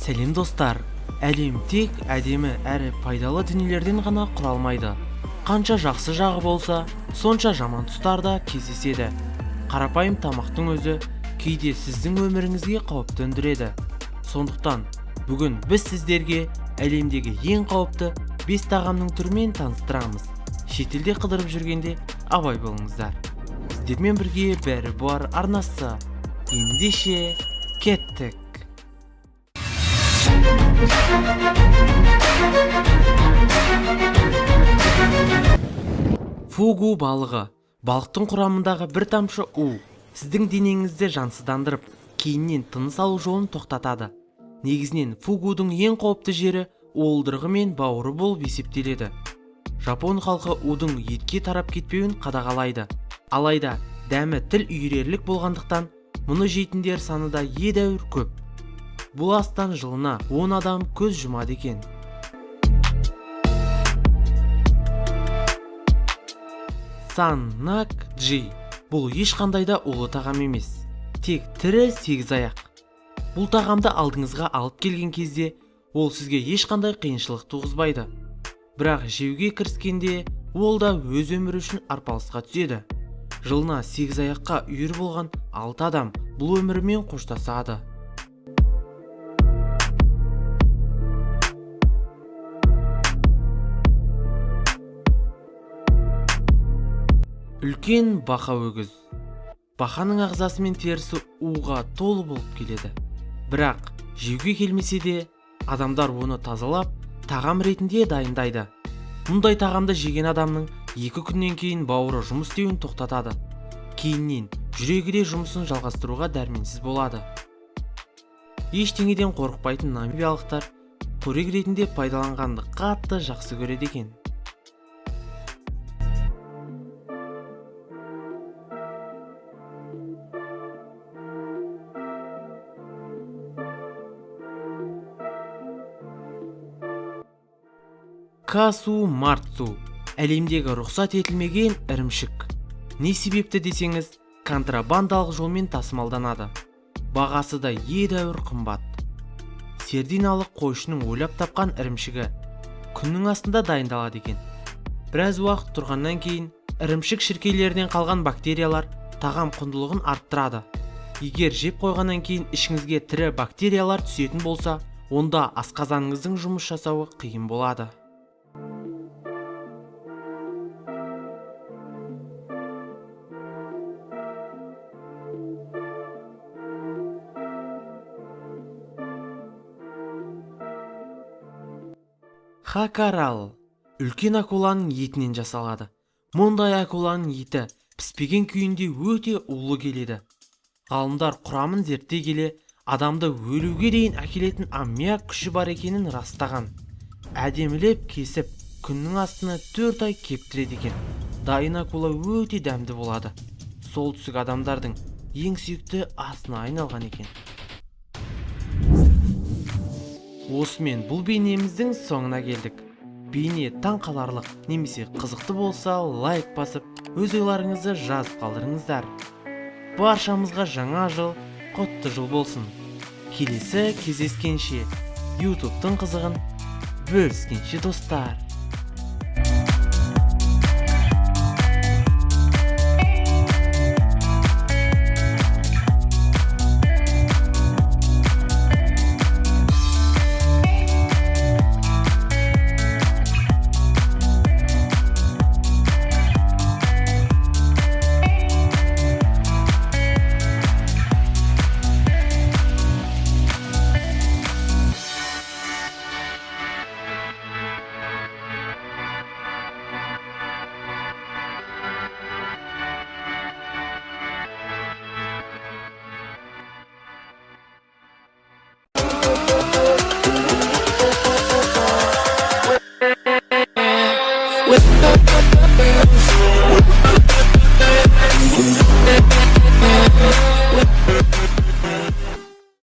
Сәлем, достар! Әлем тек әдемі әрі пайдалы дүниелерден ғана құралмайды. Қанша жақсы жағы болса, сонша жаман тұстар да кездеседі. Қарапайым тамақтың өзі кейде сіздің өміріңізге қауіп төндіреді. Сондықтан бүгін біз сіздерге әлемдегі ең қауіпті 5 тағамның түрімен таныстырамыз. Шетелде қыдырып жүргенде абай болыңыздар. Сіздермен бірге Бәрі бар арнасы. Ендеше кеттік. Фугу балығы. Балықтың құрамындағы бір тамшы у сіздің денеңізді жансыздандырып, кейіннен тыныс алу жолын тоқтатады. Негізінен фугудың ең қауіпті жері уылдырығы мен бауыры болып есептеледі. Жапон халқы удың етке тарап кетпеуін қадағалайды. Алайда дәмі тіл үйірерлік болғандықтан мұны жейтіндер саны да едәуір көп. Бұл астан жылына 10 адам көз жұмады екен. Сан-нак джи. Бұл ешқандай да улы тағам емес. Тек тірі сегіз аяқ. Бұл тағамды алдыңызға алып келген кезде ол сізге ешқандай қиыншылық туғызбайды. Бірақ жеуге кіріскенде ол да өз өмірі үшін арпалысқа түседі. Жылына сегіз аяққа үйір болған 6 адам бұл өмірімен қоштасады. Үлкен бақа өгіз. Бақаның ағзасы мен терісі уға толы болып келеді. Бірақ жеуге келмесе де адамдар оны тазалап, тағам ретінде дайындайды. Мұндай тағамды жеген адамның 2 күннен кейін бауыры жұмыс істеуін тоқтатады. Кейіннен жүрегі де жұмысын жалғастыруға дәрменсіз болады. Ештеңеден қорықпайтын намибиялықтар қорек ретінде пайдаланғанды қатты жақсы көреді екен. Касу марцу әлемдегі рұқсат етілмеген ірімшік. Не себепті десеңіз, контрабандалық жолмен тасымалданады. Бағасы да едәуір қымбат. Сердиналық қойшының ойлап тапқан ірімшігі күннің астында дайындалады екен. Біраз уақыт тұрғаннан кейін ірімшік шіркейлерінен қалған бактериялар тағам құндылығын арттырады. Егер жеп қойғаннан кейін ішіңізге тірі бактериялар түсетін болса, онда асқазаныңыздың жұмыс жасауы қиын болады. Хакарал үлкен акуланың етінен жасалады. Мұндай акуланың еті піспеген күйінде өте улы келеді. Ғалымдар құрамын зерттей келе, адамды өлуге дейін әкелетін аммиак күші бар екенін растаған. Әдемілеп кесіп, күннің астына 4 ай кептіреді екен. Дайын акула өте дәмді болады. Солтүстік адамдардың ең сүйікті асына айналған екен. Осымен бұл бейнеміздің соңына келдік. Бейне таң қаларлық немесе қызықты болса, лайк басып, өз ойларыңызды жазып қалдырыңыздар. Баршамызға жаңа жыл құтты жыл болсын. Келесі кездескенше, YouTube'тың қызығын бөліскенше, достар.